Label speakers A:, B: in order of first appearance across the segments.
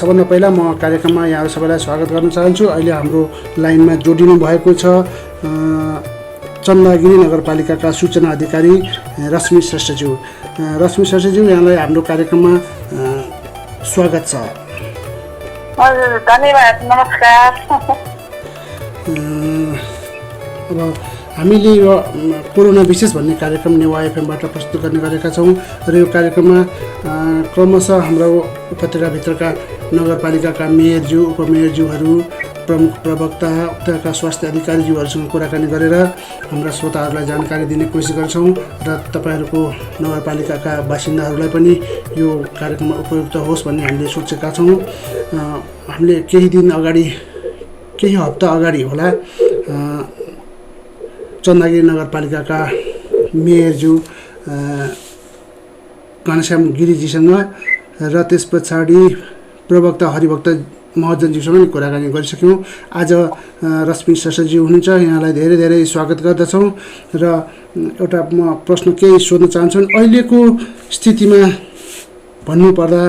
A: सबभन्दा पहिला म कार्यक्रममा यहाँहरू सबैलाई स्वागत गर्न चाहन्छु। अहिले हाम्रो लाइनमा जोडिनु भएको छ चन्दागिरी नगरपालिकाका सूचना अधिकारी रश्मि श्रेष्ठज्यू। रश्मि श्रेष्ठज्यू, यहाँलाई हाम्रो कार्यक्रममा स्वागत छ।
B: हजुर, धन्यवाद, नमस्कार।
A: अब हामीले यो कोरोना विशेष भन्ने कार्यक्रम नेवा एफएमबाट प्रस्तुत गर्ने गरेका छौँ र यो कार्यक्रममा क्रमशः हाम्रो उपत्यकाभित्रका नगरपालिकाका मेयरज्यू, उपमेयरज्यूहरू, प्रमुख प्रवक्ता, उताका स्वास्थ्य अधिकारीज्यूहरूसँग कुराकानी गरेर हाम्रा श्रोताहरूलाई जानकारी दिने कोसिस गर्छौँ र तपाईँहरूको नगरपालिकाका बासिन्दाहरूलाई पनि यो कार्यक्रममा उपयुक्त होस् भन्ने हामीले सोचेका छौँ। हामीले केही हप्ता अगाडि होला चन्दागिरी नगरपालिकाका मेयरज्यू घनश्याम गिरिजीसँग र त्यस पछाडि प्रवक्ता हरिभक्त महर्जनज्यूसँग पनि कुराकानी गरिसक्यौँ। आज रश्मि श्रेष्ठज्यू हुनुहुन्छ, यहाँलाई धेरै धेरै स्वागत गर्दछौँ र एउटा म प्रश्न केही सोध्न चाहन्छु। अहिलेको स्थितिमा भन्नुपर्दा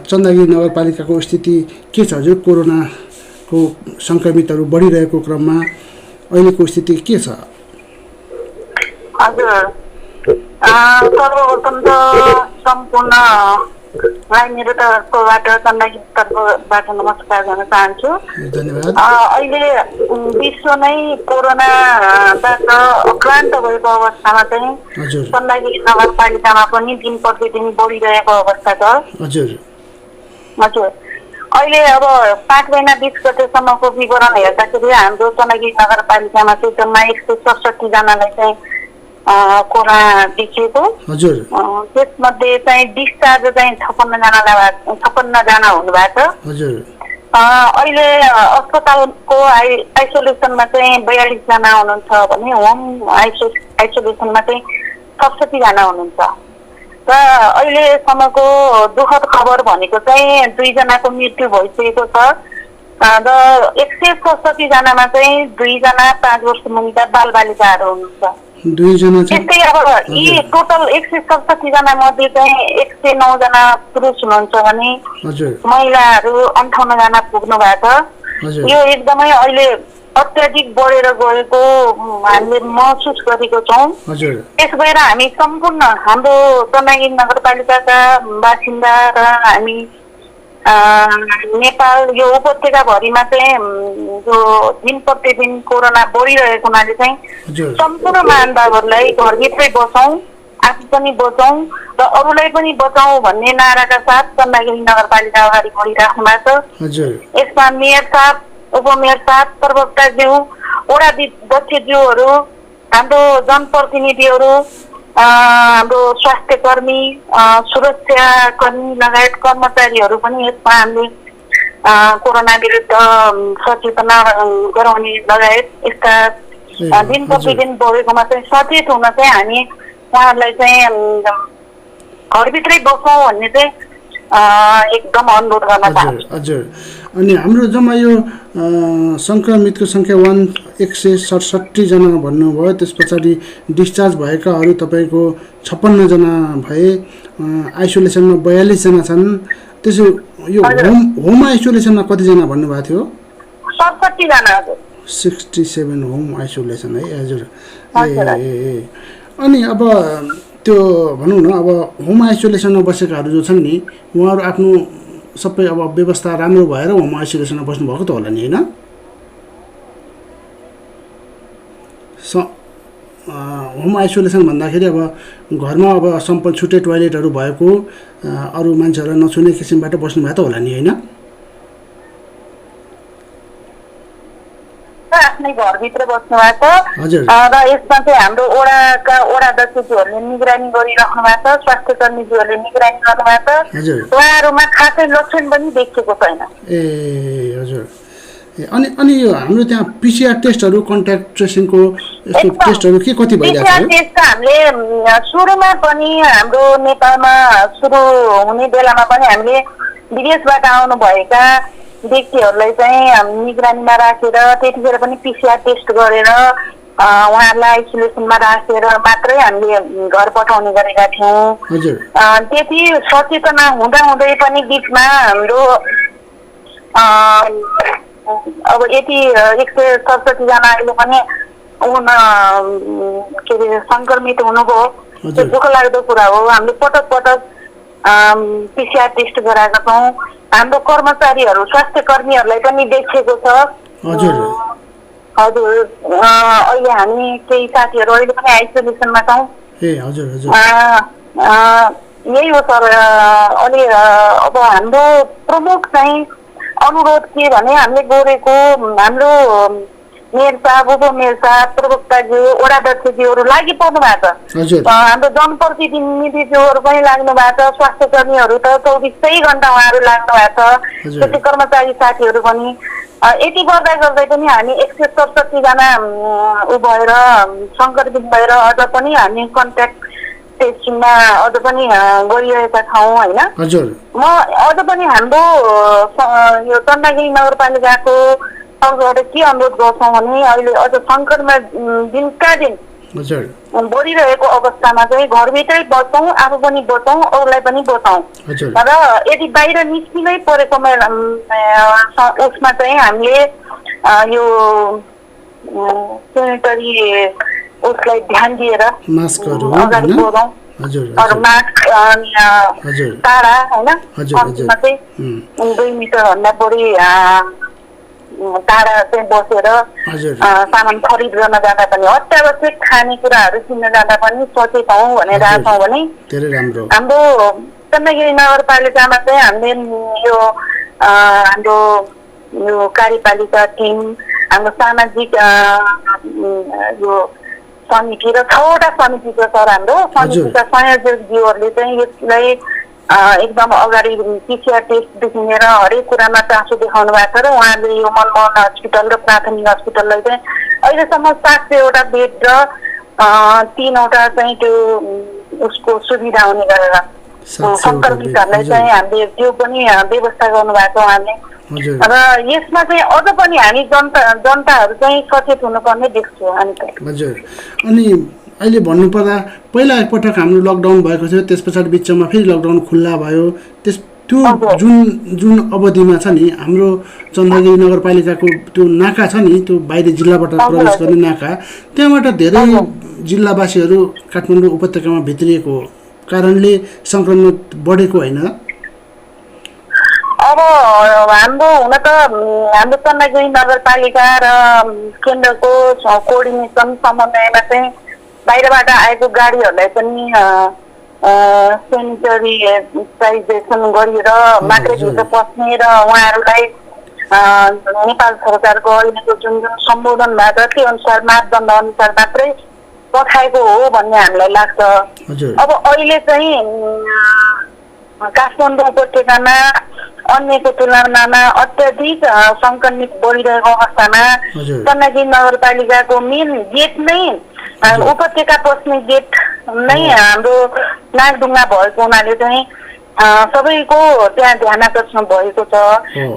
A: चन्दागिरी नगरपालिकाको स्थिति के छ? हजुर, कोरोनाको सङ्क्रमितहरू बढिरहेको क्रममा अहिलेको स्थिति के छ?
B: हजुर, सर्वप्रथम त सम्पूर्ण मेरो तर्फबाट चन्दागिरी तर्फबाट नमस्कार गर्न चाहन्छु।
A: धन्यवाद।
B: अहिले विश्व नै कोरोनाबाट आक्रान्त भएको अवस्थामा चाहिँ चन्दागिरी नगरपालिकामा पनि दिन प्रतिदिन बढिरहेको अवस्था छ। हजुर, अहिले अब 5 महिना 20 गतेसम्मको विवरण हेर्दाखेरि हाम्रो चन्दागिरी नगरपालिकामा चाहिँ जम्मा 167 जनालाई चाहिँ कोरोना देखिएको। त्यसमध्ये चाहिँ डिस्चार्ज चाहिँ 56 जना हुनुभएको छ। अहिले अस्पतालको आइसोलेसनमा चाहिँ 42 जना हुनुहुन्छ भने होम आइसोलेसनमा चाहिँ 67 जना हुनुहुन्छ। र अहिलेसम्मको दुःखद खबर भनेको चाहिँ 2 जनाको मृत्यु भइसकेको छ र 167 जनामा चाहिँ 2 जना 5 वर्ष मुनिका बालबालिकाहरू हुनुहुन्छ। त्यस्तै अब यी टोटल 167 जना मध्ये चाहिँ 109 जना पुरुष हुनुहुन्छ भने महिलाहरू 58 जना पुग्नु भएको छ। यो एकदमै अहिले अत्याधिक बढेर गएको हामीले महसुस गरेको छौँ। त्यस भएर हामी सम्पूर्ण हाम्रो चन्दागिरी नगरपालिकाका बासिन्दा र हामी नेपाल यो उपत्यकाभरिमा चाहिँ जो दिन प्रतिदिन कोरोना बढिरहेको हुनाले चाहिँ सम्पूर्ण महानुभावहरूलाई घरभित्रै बसौँ, आफू पनि बचौँ र अरूलाई पनि बचाउँ भन्ने नाराका साथ चन्दागिरी नगरपालिका अगाडि बढिराख्नु भएको छ। यसमा मेयर साहब, उपमेयर साहब, प्रवक्ताज्यू, वडा अध्यक्षज्यूहरू, हाम्रो जनप्रतिनिधिहरू, हाम्रो स्वास्थ्य कर्मी, सुरक्षा कर्मी लगायत कर्मचारीहरू पनि यसमा हामीले कोरोना विरुद्ध सचेतना गराउने लगायत यस्ता दिन प्रतिदिन बढेकोमा चाहिँ सचेत हुन चाहिँ हामी उहाँहरूलाई चाहिँ घरभित्रै बसौँ भन्ने चाहिँ एकदम अनुरोध गर्न चाहन्छु।
A: हजुर, अनि हाम्रो जम्मा यो सङ्क्रमितको सङ्ख्या 167 जना भन्नुभयो। त्यस पछाडि डिस्चार्ज भएकाहरू तपाईँको 56 जना भए, आइसोलेसनमा 42 जना छन्। त्यसो यो होम आइसोलेसनमा कतिजना भन्नुभएको थियो?
B: 67 जना।
A: 67 होम आइसोलेसन है। हजुर, अनि अब त्यो भनौँ न, अब होम आइसोलेसनमा बसेकाहरू जो छन् नि, उहाँहरू आफ्नो सबै अब व्यवस्था राम्रो भएर होम आइसोलेसनमा बस्नुभएको त होला नि, होइन? होम आइसोलेसन भन्दाखेरि अब घरमा अब सम्पूर्ण छुट्टै टोयलेटहरू भएको, अरू मान्छेहरूलाई नछुने किसिमबाट बस्नुभएको त होला नि, होइन?
B: आफ्नै घरभित्र बस्नु भएको र यसमा चाहिँ हाम्रो वडा अध्यक्षज्यूहरूले निगरानी गरिराख्नु भएको छ, स्वास्थ्य कर्मीज्यूहरूले निगरानी गर्नु भएको छ। उहाँहरूमा खासै लक्षण पनि देखिएको छैन।
A: हजुर, अनि यो हाम्रो त्यहाँ पिसिआर टेस्टहरू, कन्ट्याक्ट ट्रेसिङको यस्तो टेस्टहरू के कति भइरहेको छ?
B: टेस्ट हामीले सुरुमा पनि हाम्रो नेपालमा सुरु हुने बेलामा पनि हामीले विदेशबाट आउनुभएका व्यक्तिहरूलाई चाहिँ निगरानीमा राखेर त्यतिखेर पनि पिसिआर टेस्ट गरेर उहाँहरूलाई आइसोलेसनमा राखेर मात्रै हामीले घर पठाउने गरेका थियौँ। त्यति सचेतना हुँदै पनि बिचमा हाम्रो अब यति 167 जना अहिले पनि के अरे संक्रमित हुनुभयो। त्यो दुःख लाग्दो कुरा हो। हामीले पटक पटक PCR टेस्ट गराएका छौँ। हाम्रो कर्मचारीहरू स्वास्थ्य कर्मीहरूलाई पनि देखिएको छ। हजुर अहिले हामी केही साथीहरू अहिले पनि आइसोलेसनमा छौँ। यही हो सर। अनि अब हाम्रो प्रमुख चाहिँ अनुरोध के भने हामीले गरेको हाम्रो मेयर साहब उपमेयर साहब प्रवक्ताज्यू वडाध्यक्षज्यूहरू लागि पर्नु भएको छ। हाम्रो जनप्रतिनिधिज्यूहरू पनि लाग्नु भएको छ। स्वास्थ्य कर्मीहरू त 24 घण्टा उहाँहरू लाग्नु भएको छ। त्यति कर्मचारी साथीहरू पनि यति गर्दै पनि हामी 167 जना उ भएर संक्रमित भएर अझ पनि हामी कन्ट्याक्ट टेस्टिङमा अझ पनि गरिरहेका छौँ होइन। म अझ पनि हाम्रो यो चन्द्रगिरी नगरपालिकाको तर्फबाट के अनुरोध गर्छौँ भने अहिले अझ सङ्कटमा दिनका दिन बढिरहेको अवस्थामा चाहिँ घरभित्रै बचौँ, आफू पनि बचौँ, अरूलाई पनि बचाउँ। र यदि बाहिर निस्किनै परेकोमा उसमा चाहिँ हामीले यो सेनिटरी उसलाई ध्यान दिएर अगाडि बढौँ। मास्क टाढा होइन कम्तीमा चाहिँ 2 मिटरभन्दा बढी टाढा चाहिँ बसेर सामान खरिद गर्न जाँदा पनि अत्यावश्यक खानेकुराहरू किन्न जाँदा पनि सचेत हौँ भनेर छौँ भने हाम्रो चन्द्रगिरी नगरपालिकामा चाहिँ हामीले यो हाम्रो यो कार्यपालिका टिम हाम्रो सामाजिक यो समिति र 6वटा समितिको सर हाम्रो समितिका संयोजकज्यूहरूले चाहिँ यसलाई एकदम अगाडि PCR टेस्टदेखि लिएर हरेक कुरामा चासो देखाउनु भएको छ र उहाँले यो मनमोहन हस्पिटल र प्राथमिक हस्पिटललाई चाहिँ अहिलेसम्म 700वटा बेड र 3वटा चाहिँ त्यो उसको सुविधा हुने गरेर संक्रमितहरूलाई चाहिँ हामीले त्यो पनि व्यवस्था गर्नुभएको उहाँले। र यसमा चाहिँ अझ पनि हामी जनताहरू चाहिँ सचेत हुनुपर्ने देख्छु हामी।
A: अनि अहिले भन्नुपर्दा पहिला एकपटक हाम्रो लकडाउन भएको थियो, त्यस पछाडि बिचमा फेरि लकडाउन खुल्ला भयो। त्यो जुन अवधिमा छ नि हाम्रो चन्द्रगिरी नगरपालिकाको त्यो नाका छ नि, त्यो बाहिर जिल्लाबाट प्रवेश गर्ने नाका, त्यहाँबाट धेरै जिल्लावासीहरू काठमाडौँ उपत्यकामा भित्रिएको कारणले सङ्क्रमित बढेको होइन।
B: अब हाम्रो हुन त हाम्रो चन्द्रगिरी नगरपालिका र केन्द्रको कोअर्डिनेसन समन्वयमा चाहिँ बाहिरबाट आएको गाडीहरूलाई पनि सेनिटरी सेनिटाइजेसन गरिएर मात्रै भित्र पस्ने र उहाँहरूलाई नेपाल सरकारको अहिलेको जुन सम्बोधन भएको त्यो अनुसार मापदण्ड अनुसार मात्रै पठाएको हो भन्ने हामीलाई लाग्छ। अब अहिले चाहिँ काठमाडौँ उपत्यकामा अन्यको तुलनामा अत्याधिक संक्रमित बढिरहेको अवस्थामा चन्द्रगिरी नगरपालिकाको मेन गेट नै उपत्यका पस्ने गेट नै हाम्रो नागढुङ्गा भएको हुनाले चाहिँ सबैको त्यहाँ ध्यान आकर्षण भएको छ।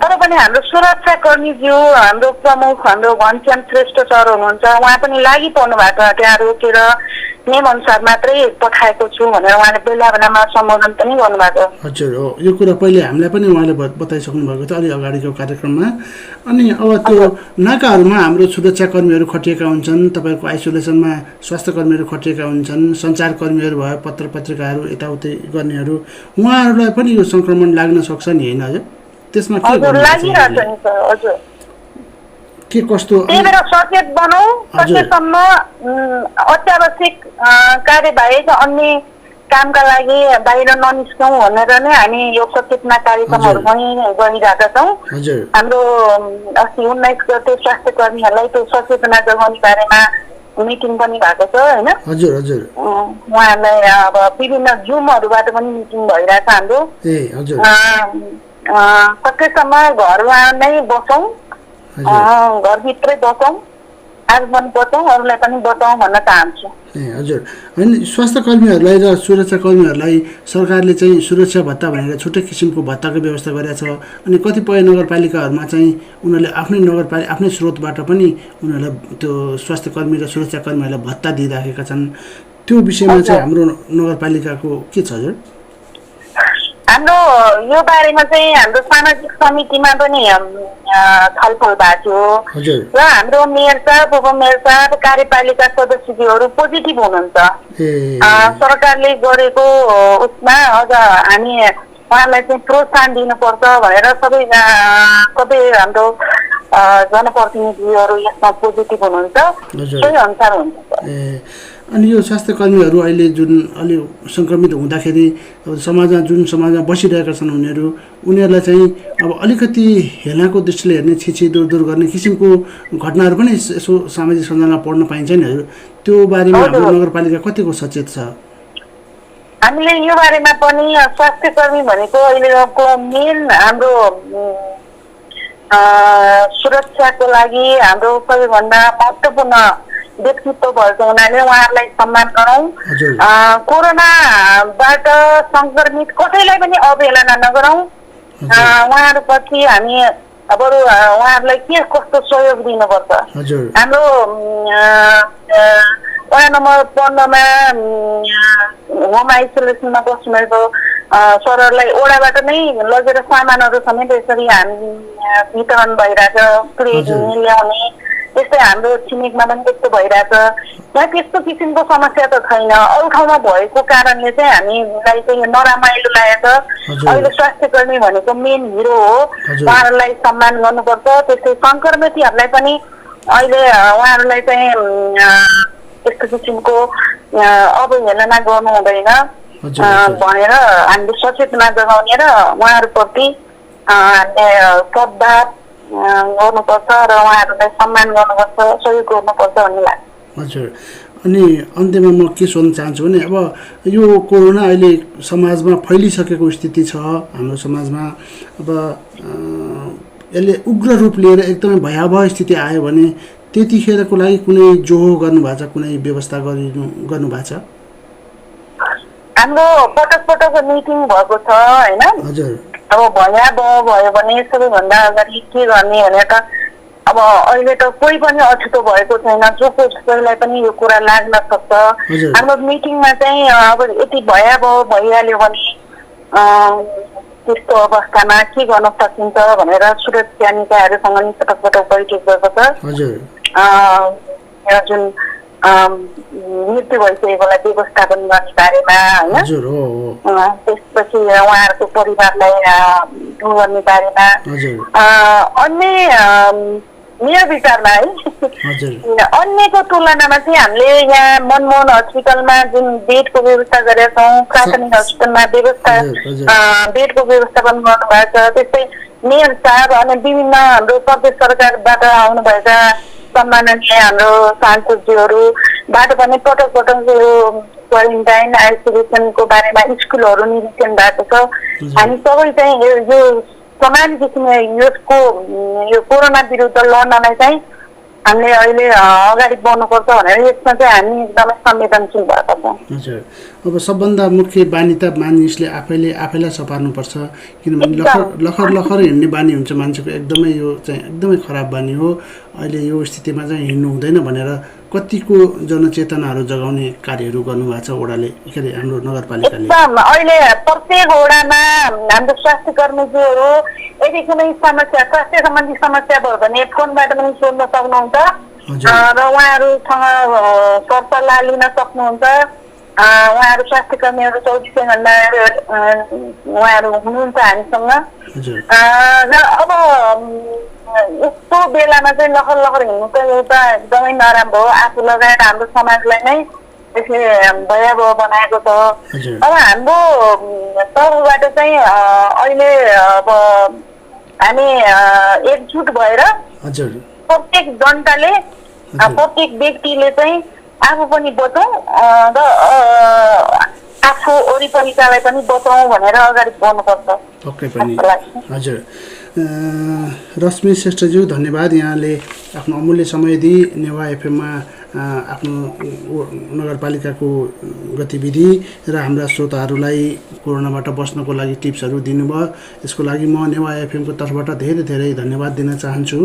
B: तर पनि हाम्रो सुरक्षाकर्मीज्यू हाम्रो प्रमुख हाम्रो घनश्याम श्रेष्ठ सर हुनुहुन्छ, उहाँ पनि लागि पर्नु भएको छ। त्यहाँ रोकेर नियम अनुसार मात्रै पठाएको छु भनेर उहाँले बेला बेलामा सम्बोधन पनि गर्नुभएको।
A: हजुर हो, यो कुरा पहिले हामीलाई पनि उहाँले बताइसक्नु भएको थियो अलि अगाडिको कार्यक्रममा। अनि अब त्यो नाकाहरूमा हाम्रो सुरक्षाकर्मीहरू खटिएका हुन्छन्, तपाईँको आइसोलेसनमा स्वास्थ्य कर्मीहरू खटिएका हुन्छन्, सञ्चारकर्मीहरू भयो, पत्र पत्रिकाहरू यताउति गर्नेहरू, उहाँहरूलाई पनि यो सङ्क्रमण लाग्न सक्छ नि होइन? हजुर त्यसमा के कस्तो
B: त्यही भएर सचेत बनाऊ, सकेसम्म अत्यावश्यक कार्यबाहेक अन्य कामका लागि बाहिर ननिस्कौँ भनेर नै हामी यो सचेतना कार्यक्रमहरू पनि गरिरहेका छौँ। हाम्रो अस्ति 19 गते स्वास्थ्य कर्मीहरूलाई त्यो सचेतना जगाउने बारेमा मिटिङ पनि भएको छ होइन? उहाँहरूलाई अब विभिन्न जुमहरूबाट पनि मिटिङ भइरहेछ हाम्रो। सकेसम्म घरमा नै बसौँ, घरभित्रै बसौँ, आजमा बचाउँ, अरूलाई पनि बचाउँ भन्न चाहन्छु।
A: ए हजुर, होइन स्वास्थ्य कर्मीहरूलाई र सुरक्षा कर्मीहरूलाई सरकारले चाहिँ सुरक्षा भत्ता भनेर छुट्टै किसिमको भत्ताको व्यवस्था गरेको छ। अनि कतिपय नगरपालिकाहरूमा चाहिँ उनीहरूले आफ्नै स्रोतबाट पनि उनीहरूलाई त्यो स्वास्थ्य कर्मी र सुरक्षा कर्मीहरूलाई भत्ता दिइराखेका छन्। त्यो विषयमा चाहिँ हाम्रो नगरपालिकाको के छ हजुर?
B: हाम्रो यो बारेमा चाहिँ हाम्रो सामाजिक समितिमा पनि छलफल भएको थियो र हाम्रो मेयर साहब, उपमेयर साहब, कार्यपालिका सदस्यहरू पोजिटिभ हुनुहुन्छ। सरकारले गरेको उसमा अझ हामी उहाँलाई चाहिँ प्रोत्साहन दिनुपर्छ भनेर सबै हाम्रो जनप्रतिनिधिहरू यसमा पोजिटिभ हुनुहुन्छ, सोही अनुसार हुन्छ।
A: अनि यो स्वास्थ्य कर्मीहरू अहिले जुन अलि सङ्क्रमित हुँदाखेरि समाजमा बसिरहेका छन् उनीहरूलाई चाहिँ अब अलिकति हेलाको दृष्टिले हेर्ने, छिछि दूर गर्ने किसिमको घटनाहरू पनि यसो सामाजिक सञ्जालमा पढ्न पाइन्छ नि हजुर। त्यो बारेमा हाम्रो नगरपालिका कतिको सचेत छ?
B: हामीले यो बारेमा पनि स्वास्थ्य कर्मी भनेको अहिलेको मेन हाम्रो सुरक्षाको लागि हाम्रो सबैभन्दा महत्त्वपूर्ण व्यक्तित्व भएको हुनाले उहाँहरूलाई सम्मान गरौँ। कोरोनाबाट सङ्क्रमित कसैलाई पनि अवहेलना नगरौँ। उहाँहरूप्रति हामी बरु उहाँहरूलाई के कस्तो सहयोग दिनुपर्छ। हाम्रो वडा नम्बर 15 मा होम आइसोलेसनमा बस्नुभएको सरहरूलाई ओडाबाट नै लगेर सामानहरू समेत यसरी हामी वितरण भइरहेछ, ल्याउने। त्यस्तै हाम्रो छिमेकमा पनि त्यस्तो भइरहेछ। यहाँ त्यस्तो किसिमको समस्या त छैन। अरू ठाउँमा भएको कारणले चाहिँ हामीलाई चाहिँ नरमाइलो लागेको छ। अहिले स्वास्थ्य कर्मी भनेको मेन हिरो हो, उहाँहरूलाई सम्मान गर्नुपर्छ। त्यस्तै सङ्क्रमितहरूलाई पनि अहिले उहाँहरूलाई चाहिँ यस्तो किसिमको अवहेलना गर्नु हुँदैन भनेर हामीले सचेतना जगाउने र उहाँहरूप्रति हामीले सद्भाव गर्नुपर्छ र उहाँहरूलाई सम्मान गर्नुपर्छ, सहयोग गर्नुपर्छ भन्ने लाग्छ।
A: हजुर, अनि अन्त्यमा म के सोध्न चाहन्छु भने अब यो कोरोना अहिले समाजमा फैलिसकेको स्थिति छ हाम्रो समाजमा। अब यसले उग्र रूप लिएर एकदमै भयावह स्थिति आयो भने त्यतिखेरको लागि कुनै जोहो गर्नुभएको छ, कुनै व्यवस्था गर्नुभएको छ?
B: हाम्रो पटक मिटिङ भएको छ होइन।
A: हजुर,
B: अब भयावह भयो भने सबैभन्दा अगाडि के गर्ने भनेर त अब अहिले त कोही पनि अछुतो भएको छैन, जो कसैलाई पनि यो कुरा लाग्न सक्छ। हाम्रो मिटिङमा चाहिँ अब यति भयावह भइहाल्यो भने त्यस्तो अवस्थामा के गर्न सकिन्छ भनेर सुरक्षा निकायहरूसँग नि पटक बैठक भएको छ। जुन मृत्यु भइसकेकोलाई व्यवस्थापन गर्ने बारेमा होइन, त्यसपछि उहाँहरूको परिवारलाई दूर गर्ने बारेमा अन्य मेरो विचारमा है अन्यको तुलनामा चाहिँ हामीले यहाँ मनमोहन हस्पिटलमा जुन बेडको व्यवस्था गरेका छौँ, प्राथमिक हस्पिटलमा बेडको व्यवस्थापन गर्नुभएको छ। त्यस्तै मेयर साहब अनि विभिन्न हाम्रो प्रदेश सरकारबाट आउनुभएका सम्माननीय हाम्रो सांसदज्यूहरूबाट पनि पटक यो क्वारेन्टाइन आइसोलेसनको बारेमा स्कुलहरू निरीक्षण भएको छ। हामी सबै चाहिँ यो समान किसिमले यो कोरोना विरुद्ध लड्नलाई चाहिँ हामीले अहिले अगाडि बढ्नुपर्छ भनेर यसमा चाहिँ हामी एकदमै संवेदनशील भएका छौँ।
A: हजुर, अब सबभन्दा मुख्य बानी त मानिसले आफैलाई सपार्नुपर्छ, किनभने लखर हिँड्ने बानी हुन्छ मान्छेको। एकदमै यो चाहिँ एकदमै खराब बानी हो। अहिले यो स्थितिमा चाहिँ हिँड्नु हुँदैन भनेर कतिको जनचेतनाहरू जगाउने कार्यहरू गर्नुभएको छ ओडाले, के अरे हाम्रो नगरपालिकाले?
B: अहिले प्रत्येक ओडामा हाम्रो स्वास्थ्य कर्मीज्यूहरू यदि कुनै समस्या, स्वास्थ्य सम्बन्धी समस्या भयो भने फोनबाट पनि सोध्न सक्नुहुन्छ र उहाँहरूसँग सरसल्लाह लिन सक्नुहुन्छ। उहाँहरू स्वास्थ्य कर्मीहरू 24 घण्टा उहाँहरू हुनुहुन्छ हामीसँग। र अब यस्तो बेलामा चाहिँ लखर हिँड्नु त एउटा एकदमै नराम्रो हो, आफू लगाएर हाम्रो समाजलाई नै त्यसले भयावह बनाएको छ। अब हाम्रो तर्फबाट चाहिँ अहिले अब हामी एकजुट भएर प्रत्येक जनताले प्रत्येक व्यक्तिले चाहिँ आफू पनि बचाउँ र आफू वरिपरिकालाई पनि बचाउँ भनेर अगाडि बढ्नुपर्छ।
A: पक्कै पनि हजुर। रश्मि श्रेष्ठज्यू धन्यवाद, यहाँले आफ्नो अमूल्य समय दिई नेवा एफएममा आफ्नो नगरपालिकाको गतिविधि र हाम्रा श्रोताहरूलाई कोरोनाबाट बस्नको लागि टिप्सहरू दिनुभयो। यसको लागि म नेवा एफएमको तर्फबाट धेरै धेरै धन्यवाद दिन चाहन्छु।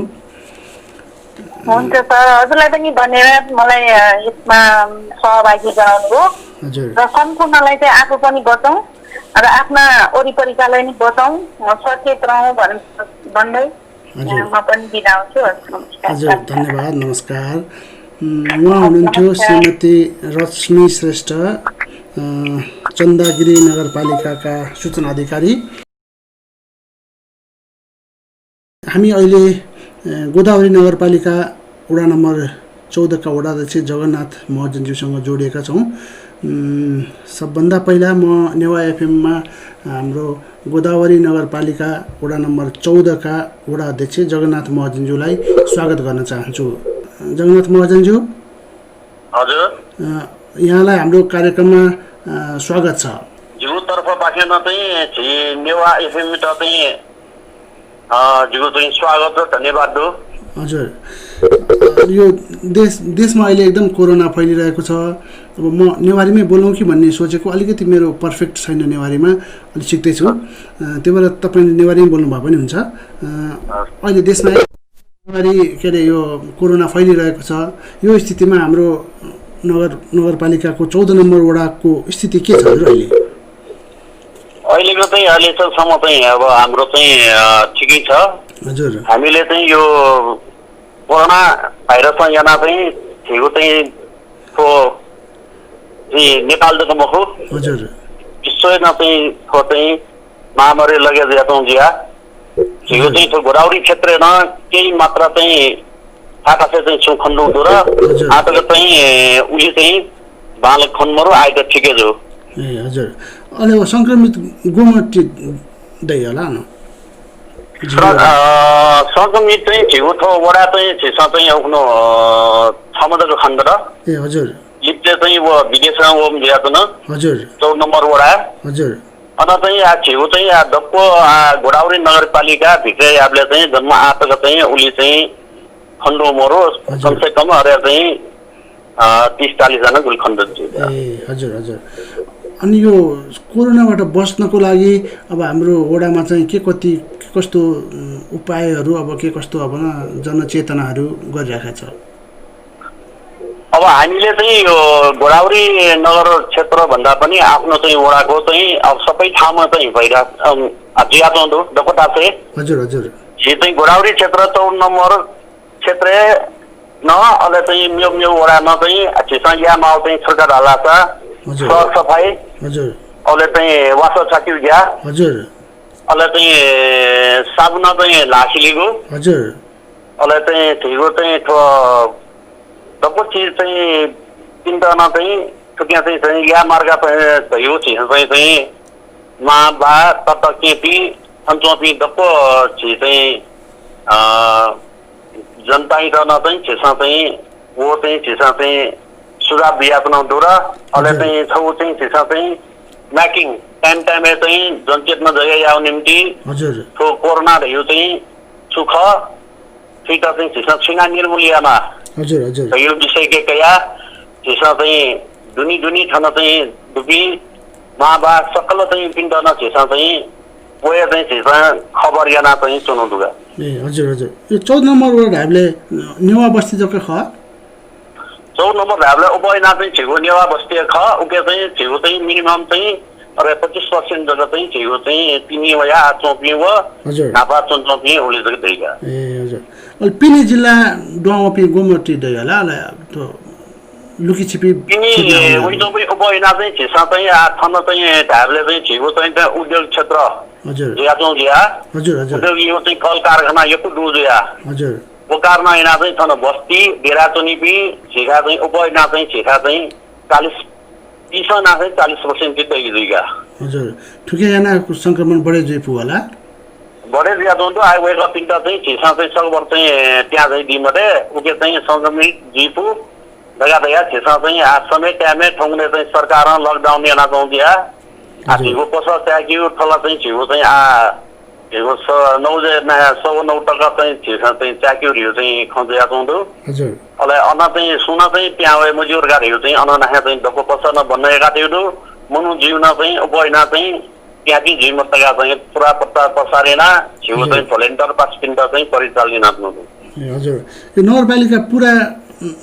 B: हुन्छ सर, हजुरलाई पनि धन्यवाद मलाई यसमा सहभागी गराउनुभयो।
A: हजुर,
B: र सम्पूर्णलाई चाहिँ आफू पनि बचौँ र आफ्ना वरिपरिकालाई नि बचाउँ, सचेत रहौँ भन्दै म पनि बिदा हुन्छु।
A: हजुर धन्यवाद, नमस्कार। उहाँ हुनुहुन्थ्यो श्रीमती रश्मि श्रेष्ठ, चन्दागिरी नगरपालिकाका सूचना अधिकारी। हामी अहिले गोदावरी नगरपालिका वडा नम्बर 14 का वडा अध्यक्ष जगन्नाथ महर्जनज्यूसँग जोडिएका छौँ। सबभन्दा पहिला म नेवा एफएममा हाम्रो गोदावरी नगरपालिका वडा नम्बर 14 का वडा अध्यक्ष जगन्नाथ महर्जनज्यूलाई स्वागत गर्न चाहन्छु। जगन्नाथ महर्जनज्यू, हजुर, यहाँलाई हाम्रो कार्यक्रममा स्वागत छ।
C: ज्यूतर्फबाट चाहिँ नेवा एफएमबाट चाहिँ ज्यू चाहिँ स्वागत र धन्यवाद हो।
A: हजुर, यो देशमा अहिले एकदम कोरोना फैलिरहेको छ। अब म नेवारीमै बोलौँ कि भन्ने सोचेको, अलिकति मेरो पर्फेक्ट छैन नेवारीमा, अलिक सिक्दैछु। त्यही भएर तपाईँले नेवारीमै बोल्नुभयो पनि हुन्छ। अहिले देशमा नेवारी के अरे यो कोरोना फैलिरहेको छ, यो स्थितिमा हाम्रो नगरपालिकाको 14 नम्बर वडाको स्थिति के छ अहिले?
C: अहिलेको चाहिँ अहिलेसम्म चाहिँ अब हाम्रो चाहिँ ठिकै छ।
A: हजुर,
C: हामीले चाहिँ यो कोरोना भाइरससँग यहाँ चाहिँ ठिको चाहिँ नेपालदेखि मखु
A: हजुर,
C: विश्वमा चाहिँ महामारी लगेर जातौँ जिया ठिको चाहिँ गोदावरी क्षेत्रमा केही मात्रा चाहिँ थाहा चाहिँ छु खण्ड हुँदो र आजको चाहिँ उसले चाहिँ बाल खन्महरू आएको ठिकै छ।
A: ए हजुर, अहिले सङ्क्रमित गोमटी दै होला न
C: सङ्क्रमित चाहिँ ठिको थो वडा चाहिँ छिसा चाहिँ आफ्नो क्षमताको खण्ड र
A: ए हजुर,
C: लिप्टे चाहिँ वो विदेशमा वो ज्यातो न
A: हजुर
C: 14 नम्बर वडा
A: हजुर।
C: अनि चाहिँ छिउ चाहिँ दक्को गोदावरी नगरपालिका भित्रै आफूले चाहिँ जन्म आएको चाहिँ उसले चाहिँ खण्ड मरो कमसे कम अरे चाहिँ 30-40 जना गुल खण्ड छ।
A: ए हजुर हजुर। अनि यो कोरोनाबाट बस्नको लागि अब हाम्रो वडामा चाहिँ के कस्तो उपायहरू, अब के कस्तो अब जनचेतनाहरू गरिरहेका छ?
C: अब हामीले चाहिँ यो गोदावरी नगर क्षेत्र भन्दा पनि आफ्नो चाहिँ वडाको चाहिँ अब सबै ठाउँमा चाहिँ भइरहेको जियातो दकोटा चाहिँ
A: हजुर हजुर,
C: यो चाहिँ गोदावरी क्षेत्र 14 नम्बर क्षेत्र न अहिले चाहिँ म्यो वडा न चाहिँ छिसा या माउ चाहिँ सरकार हल्ला छ सर सफाई
A: हजुर,
C: अहिले चाहिँ वासो छाटिउ गया
A: हजुर,
C: अहिले चाहिँ साबुन चाहिँ लासिलीको
A: हजुर,
C: अहिले चाहिँ ठिको चाहिँ दक्को चिज चाहिँ तिनजना चाहिँ ठुकिया चाहिँ या मार्ग भयो चाहिँ मा बा तत केपी सन्चोपी दक्को छि चाहिँ जनता चाहिँ छिसा चाहिँ वो चाहिँ छिसा चाहिँ सुझाव दिएको र अहिले चाहिँ छौ चाहिँ छिसा चाहिँ म्याकिङ टाइममा चाहिँ जनचेतना जग्गा आउने निम्ति
A: हजुर,
C: तो कोरोना यो चाहिँ सुख फिटा चाहिँ छिसा छिना निर्मूलनमा
A: हजुर हजुर,
C: यो विषय के कया छिसा चाहिँ दुनी ठाउँ चाहिँ दुबी माबा सकल चाहिँ पिण्डना छिसा चाहिँ पोया चाहिँ छिसा खबर याना चाहिँ सुनौ दुगा।
A: ए हजुर हजुर। यो 14 नम्बर वडा हामीले नेवा बस्ती जग्गा ख
C: 14 नम्बर हामीले उपयना चाहिँ छिगो नेवा बस्ती ख उके चाहिँ छिगो चाहिँ मिनिमम चाहिँ अरे 25% जग्गा चाहिँ छिगो चाहिँ तिमी या चौपी व
A: हजुर,
C: नापा चौपी उले जग्गा दैगा।
A: ए हजुर। अहिले पिने जिल्ला डुवापी गोमटी दै होला त्यो लुकीछिपी
C: तिमी उइजो पनि उपयना चाहिँ छिसा चाहिँ ठाउँ चाहिँ हामीले चाहिँ छिगो चाहिँ उद्योग क्षेत्र
A: हजुर
C: जियाचौँ जिया
A: हजुर हजुर,
C: उद्योग यो चाहिँ कल कारखाना यो डु जिया
A: हजुर,
C: बोकारमा यना चाहिँ छन बस्ती डेराचोनीपी छिखा चाहिँ उपयना चाहिँ छिखा चाहिँ 40-30 ना चाहिँ 40% चाहिँ दुईगा।
A: हजुर, ठुकेजना संक्रमण बढे जुइपु होला
C: बढे जिया दोन्तो आइ वेक पिन्टा चाहिँ छिसा चाहिँ सकबर चाहिँ त्यहाँ चाहिँ दिमटे उके चाहिँ संक्रमित जिपु दगा छिसा चाहिँ आज समय टाइममै ठोङ्ने चाहिँ सरकार लकडाउन याना गाउँ दिया छिगो पस त्याग्यो ठला चाहिँ छिगो चाहिँ यो 9 चाहिँ छिसा चाहिँ चाक्युरियो चाहिँ खन्जिया चौँदो
A: हजुर
C: अले अन चाहिँ सुन चाहिँ प्यावे मजुर गाडीहरू चाहिँ अन नाहे चाहिँ दको पसन भन्नेका थियो मनु जीवन चाहिँ उपैना चाहिँ त्यागी जीवमतका चाहिँ पुरा पत्ता पसारेना जीव चाहिँ भोलेन्टर पासपिन्ड चाहिँ परिचालन
A: हजुर यो नगरपालिका पुरा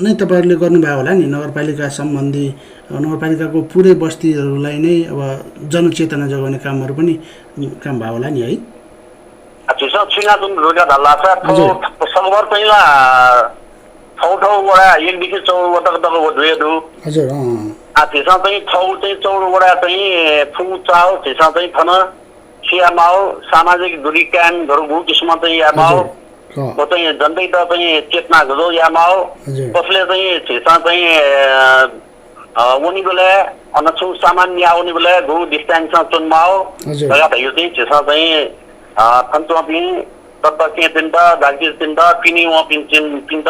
A: नै तपाईहरुले गर्नुभयो होला नि नगरपालिका सम्बन्धी नगरपालिकाको पुरै बस्तीहरूलाई नै अब जनचेतना जगाउने कामहरू पनि काम भयो होला नि है
C: अच्छा छिना जुन रोगा ढल्ला छ सगभर चाहिँ ला ठाउँ वडा एकदेखि 14 वटा तक दुईहरू
A: हजुर
C: त्यसमा चाहिँ ठाउँ चाहिँ 14 वडा चाहिँ फुङ चाउ त्यसमा चाहिँ थन सियामाउ सामाजिक दूरी कायमहरू भू त्यसमा चाहिँ यामाउ म चाहिँ जन्तै त चाहिँ चेतना गयो यामाउ कसले चाहिँ त्यसमा चाहिँ उनी बेला अनछु सामान्य आउने बेला गु डिस्टेन्स चुनमाउ लगात यो चाहिँ त्यसमा चाहिँ फन्चोपि तत्त्व पिण्ड दागी पिण्ड पिनी व पिण्ड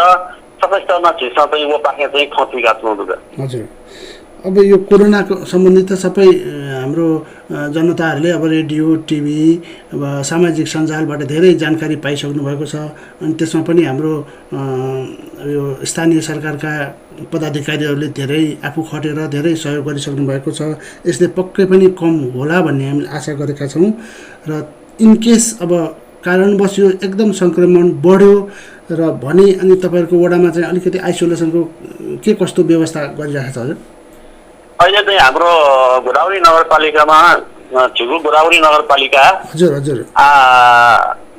C: सबै स्तरमा त्यसमा चाहिँ वो पाखे चाहिँ खतिका छौँ
A: हजुर अब यो कोरोनाको सम्बन्धित सबै हाम्रो जनताहरूले अब रेडियो टिभी अब सामाजिक सञ्जालबाट धेरै जानकारी पाइसक्नु भएको छ अनि त्यसमा पनि हाम्रो यो स्थानीय सरकारका पदाधिकारीहरूले धेरै आफू खटेर धेरै सहयोग गरिसक्नु भएको छ यसले पक्कै पनि कम होला भन्ने हामीले आशा गरेका छौँ र इन केस अब कारणवश यो एकदम सङ्क्रमण बढ्यो र भने अनि तपाईहरुको वडामा चाहिँ अलिकति आइसोलेसनको के कस्तो व्यवस्था गरिरहेको छ हजुर
C: अहिले चाहिँ हाम्रो गोदावरी नगरपालिकामा छिगु गोदावरी नगरपालिका
A: हजुर हजुर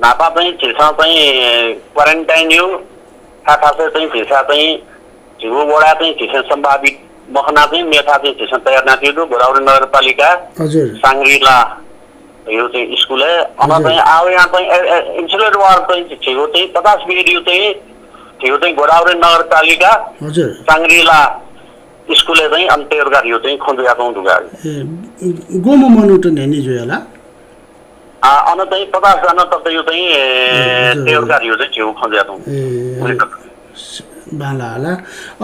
C: नापा चाहिँ छिसा चाहिँ क्वारेन्टाइन यो खासै चाहिँ छिसा चाहिँ छिगु वडा चाहिँ छिसा सम्भावित मखना चाहिँ मेथा चाहिँ छिसा तयार नाथियो गोदावरी नगरपालिका
A: हजुर
C: सांग्रीला यो चाहिँ स्कुल है अन चाहिँ आयो यहाँ चाहिँ इन्सुलेट वार्ड चाहिँ छिगु चाहिँ 50 बिडियो चाहिँ छिगु चाहिँ गोदावरी नगरपालिका
A: हजुर
C: सांग्रीला स्कुलले चाहिँ अन्त्यहरू गाडियो चाहिँ खन्जुया पाउँदु गाडी
A: गोमो मनुट नेनी जो होला
C: अन चाहिँ 50 जना तक यो चाहिँ त्यहरू गाडियो चाहिँ छेउ खन्जुया पाउँदु
A: बाला होला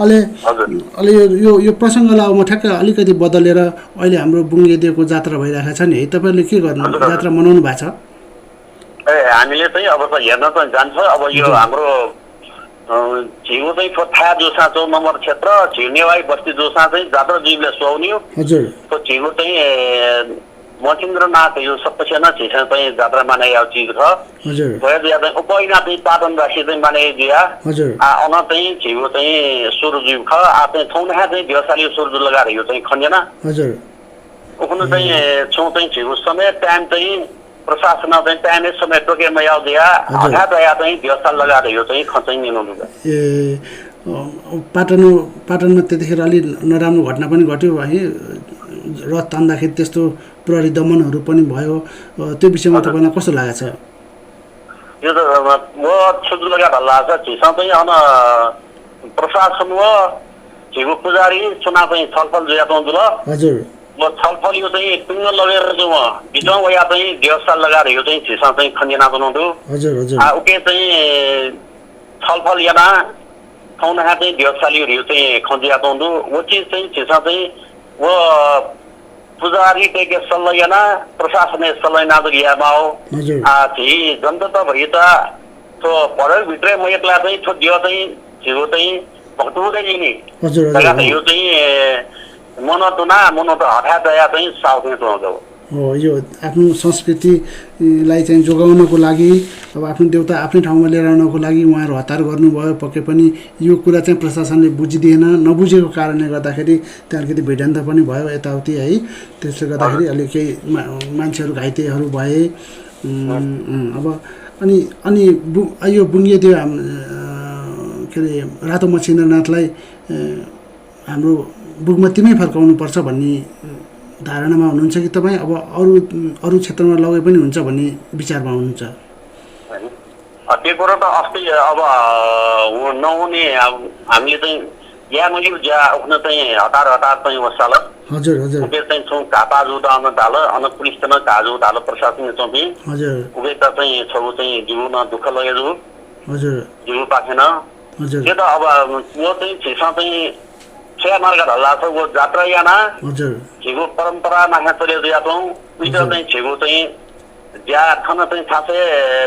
A: अहिले यो यो प्रसङ्गलाई म ठ्याक्क अलिकति बदलेर अहिले हाम्रो बुङ्गेदेवको जात्रा भइरहेको छ नि है तपाईहरुले के गर्नु जात्रा मनाउनु भएको छ
C: हामीले चाहिँ अब त हेर्न त जान्छ अब यो हाम्रो छिगु चाहिँ थाहा जोसा 4 नम्बर क्षेत्र छिनेवाई बस्ती जोसा चाहिँ जात्रा जीवले सुहाउन्यो
A: हजुर
C: तो छिगु चाहिँ मचिन्द्रनाथ यो सबैजना छिसा चाहिँ जात्रा मनाएको चिज छ
A: हजुर
C: भयो चाहिँ उपैना चाहिँ पाटन राशि चाहिँ मनाएको दिया
A: हजुर
C: अन चाहिँ छिगु चाहिँ सुरजीव ख चाहिँ थौना चाहिँ व्यवसायी सुरजु लगाएर यो चाहिँ खन्जेना
A: हजुर
C: उखुन चाहिँ छौ चाहिँ छिगु समय टाइम चाहिँ प्रशासन चाहिँ टाइम समय टोकेमा आउँदिया आधा दया चाहिँ व्यवस्था लगाएर यो चाहिँ खचाइ निनु
A: ए पाटनमा त्यतिखेर अलि नराम्रो घटना पनि घट्यो है रथ तान्दाखेरि त्यस्तो प्रहरी दमनहरू पनि भयो त्यो विषयमा तपाईलाई कस्तो लागेको छ
C: यो त म छुट लगाएर लाग्छ छिसा चाहिँ अन प्रशासन व छिगु पुजारी चुनाव चाहिँ छलफल जोयाउँदु ल
A: हजुर
C: म छलफल यो चाहिँ टुङ्ग लगेर चाहिँ बिचमा या चाहिँ व्यवस्था लगाएर यो चाहिँ छिसा चाहिँ खन्जिना बनाउँदु
A: हजुर हजुर
C: उके चाहिँ छलफल याना ठाउँना चाहिँ व्यवसायीहरू यो चाहिँ खन्जिया बनाउँदु वो चिज चाहिँ छिसा चाहिँ वो पुजारी टेके सल्लाह याना प्रशासन सल्लाह नादुर यामा हो थी जनता त भइ त तो पढेर भित्रै म एकला चाहिँ थो दियो चाहिँ छिगो चाहिँ भक्तुदै नि
A: हजुर हजुर
C: यो चाहिँ मनो त हठा दया चाहिँ साउथै चलाउँछ
A: हो यो आफ्नो संस्कृतिलाई चाहिँ जोगाउनको लागि अब आफ्नो देउता आफ्नै ठाउँमा लिएर आउनको लागि उहाँहरू हतार गर्नुभयो पक्कै पनि यो कुरा चाहिँ प्रशासनले बुझिदिएन नबुझेको कारणले गर्दाखेरि त्यहाँ अलिकति भिडन्त पनि भयो यताउति है त्यसले गर्दाखेरि अलि केही मान्छेहरू घाइतेहरू भए अब अनि यो बुङ्गेदेव के अरे रातो मच्छिन्द्रनाथलाई हाम्रो बुगमतीमै फर्काउनुपर्छ भन्ने धारणामा हुनुहुन्छ कि तपाईँ अब अरू क्षेत्रमा लगे पनि हुन्छ भन्ने विचारमा हुनुहुन्छ
C: त्यो कुरो त अस्ति अब नहुने हामीले चाहिँ या मैले उठ्न चाहिँ हतार चाहिँ वसाल
A: हजुर हजुर
C: उबे चाहिँ छौँ घापाजु दाउन डाल अन पुलिस त घाजु डाल प्रशासन चौपी
A: हजुर
C: उबे त चाहिँ छौ चाहिँ जीवनमा दुःख लगेजु
A: हजुर
C: जीव पाखेन
A: हजुर
C: त्यो त अब यो चाहिँ छिसा चाहिँ छे मार्ग हल्ला छ वो जात्रा याना
A: हजुर
C: छिगो परम्परा माखा चले दिया छौँ उइटा चाहिँ छिगो चाहिँ ज्या थन चाहिँ थासे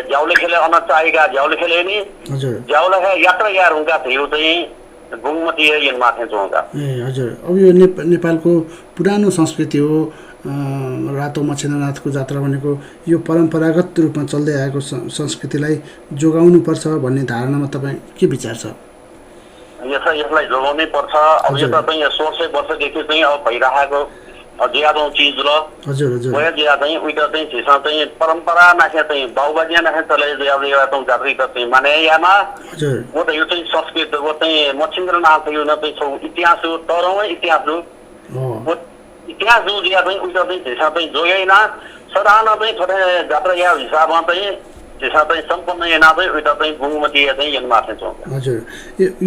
C: ज्याउले खेले अनचाहेका ज्याउले खेले नि
A: हजुर
C: ज्याउले यात्रा यार हुँदा थियो चाहिँ गुङमती यन माथे चोंगा
A: ए हजुर अब यो नेपालको पुरानो संस्कृति हो रातो मच्छिन्द्रनाथको जात्रा भनेको यो परम्परागत रूपमा चल्दै आएको संस्कृतिलाई जोगाउनु पर्छ भन्ने धारणामा तपाईँ के विचार छ
C: यसलाई जोगाउनै पर्छ अब यो त चाहिँ 1600 वर्षदेखि चाहिँ अब भइरहेको ज्यादो चिज ल
A: हजुर हजुर
C: वया ज्या चाहिँ उइटा चाहिँ छिसा चाहिँ परम्परा नाखे चाहिँ बाउबाजिया नाखे चले ज्या त जात्रा चाहिँ माने यामा
A: हजुर
C: वो त यो चाहिँ संस्कृति वो चाहिँ मच्छिन्द्रनाथ यो न चाहिँ छौ इतिहास हो तरौँ इतिहास हो इतिहास जो ज्या चाहिँ उइटा चाहिँ छिसा चाहिँ जोगैन सदान चाहिँ छोटे जात्रा या हिसाबमा चाहिँ छिसा चाहिँ सम्पन्न याना चाहिँ उइटा चाहिँ गुङमती चाहिँ यन माथे छौ
A: हजुर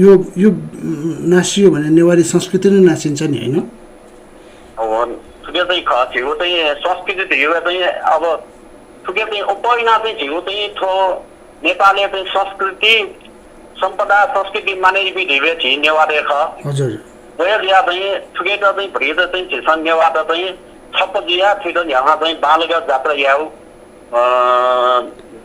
A: यो नासियो भने नेवारी संस्कृति नै नासिन्छ नि हैन
C: ठुके चाहिँ छिगो चाहिँ संस्कृति थियो चाहिँ अब ठुके चाहिँ उपैना चाहिँ छिगो चाहिँ थो नेपालले चाहिँ संस्कृति सम्पदा संस्कृति माने विधि छि नेवारे ख
A: हजुर
C: वया दिया चाहिँ ठुके चाहिँ भ्रिद चाहिँ छिसन नेवा त चाहिँ छप दिया थियो यहाँ चाहिँ बालगा जात्रा याउ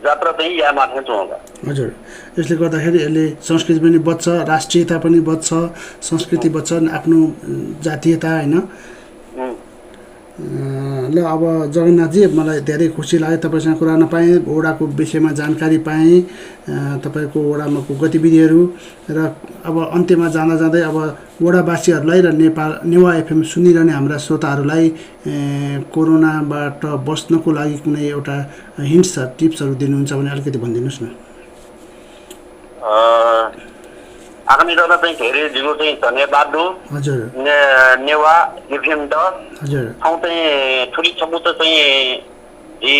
C: जात्रा चाहिँ या माथे चोंगा
A: हजुर यसले गर्दाखेरि यसले संस्कृति पनि बच्छ राष्ट्रियता पनि बच्छ संस्कृति बच्छ आफ्नो जातीयता हैन ल अब जगन्नाथजी मलाई धेरै खुसी लाग्यो तपाईँसँग कुरा नपाएँ ओडाको विषयमा जानकारी पाएँ तपाईँको ओडामाको गतिविधिहरू र अब अन्त्यमा जाँदा जाँदै अब ओडावासीहरूलाई र नेवा एफएम सुनिरहने हाम्रा श्रोताहरूलाई कोरोनाबाट बस्नको लागि कुनै एउटा हिन्ट्स टिप्सहरू दिनुहुन्छ भने अलिकति भनिदिनुहोस् न
C: आगामी दौरा चाहिँ धेरै जिगो चाहिँ धन्यवाद दो
A: हजुर
C: नेवा एफएम द
A: हजुर
C: ठाउँ चाहिँ ठुली समुद्र चाहिँ जी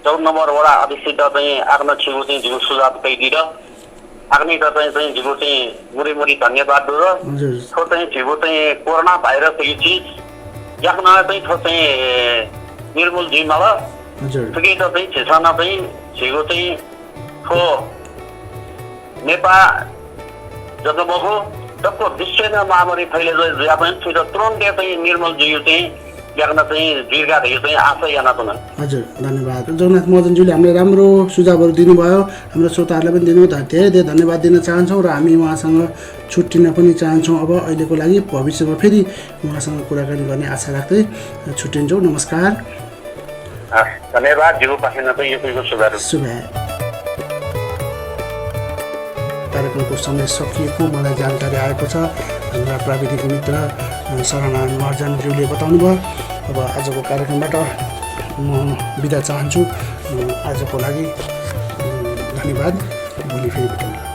C: 14 नम्बर वडा अध्यक्ष चाहिँ आग्न छिगो चाहिँ जिगो सुझाव कैदिएर आग्ने चाहिँ जिगो चाहिँ मुरी धन्यवाद दो र थो चाहिँ जिगो चाहिँ कोरोना भाइरस यो चिज याक्न चाहिँ थो चाहिँ निर्मूल जिम्मा ल
A: हजुर
C: ठुकै चाहिँ छिसाना चाहिँ छिगो चाहिँ थो नेपाल जगमगो तबको विश्वमा महामारी फैलियो ज्या पनि थियो तुरन्तै चाहिँ निर्मल जियो चाहिँ याक्न चाहिँ दीर्घा थियो चाहिँ आशा याना पनि
A: हजुर धन्यवाद जगन्नाथ महजनज्यूले हामीलाई राम्रो सुझावहरू दिनुभयो हाम्रो श्रोताहरूलाई पनि दिनुभयो धेरै धेरै धन्यवाद दिन चाहन्छौँ र हामी उहाँसँग छुट्टिन पनि चाहन्छौँ अब अहिलेको लागि भविष्यमा फेरि उहाँसँग कुराकानी गर्ने आशा राख्दै छुट्टिन्छौँ नमस्कार
C: धन्यवाद जिउ पाखेन चाहिँ यो शुभे
A: कार्यक्रमको समय सकिएको मलाई जानकारी आएको छ हाम्रा प्राविधिक मित्र शरणनारायण महर्जनज्यूले बताउनु भयो अब आजको कार्यक्रमबाट म बिदा चाहन्छु आजको लागि धन्यवाद भोलि फेरि भेटौँला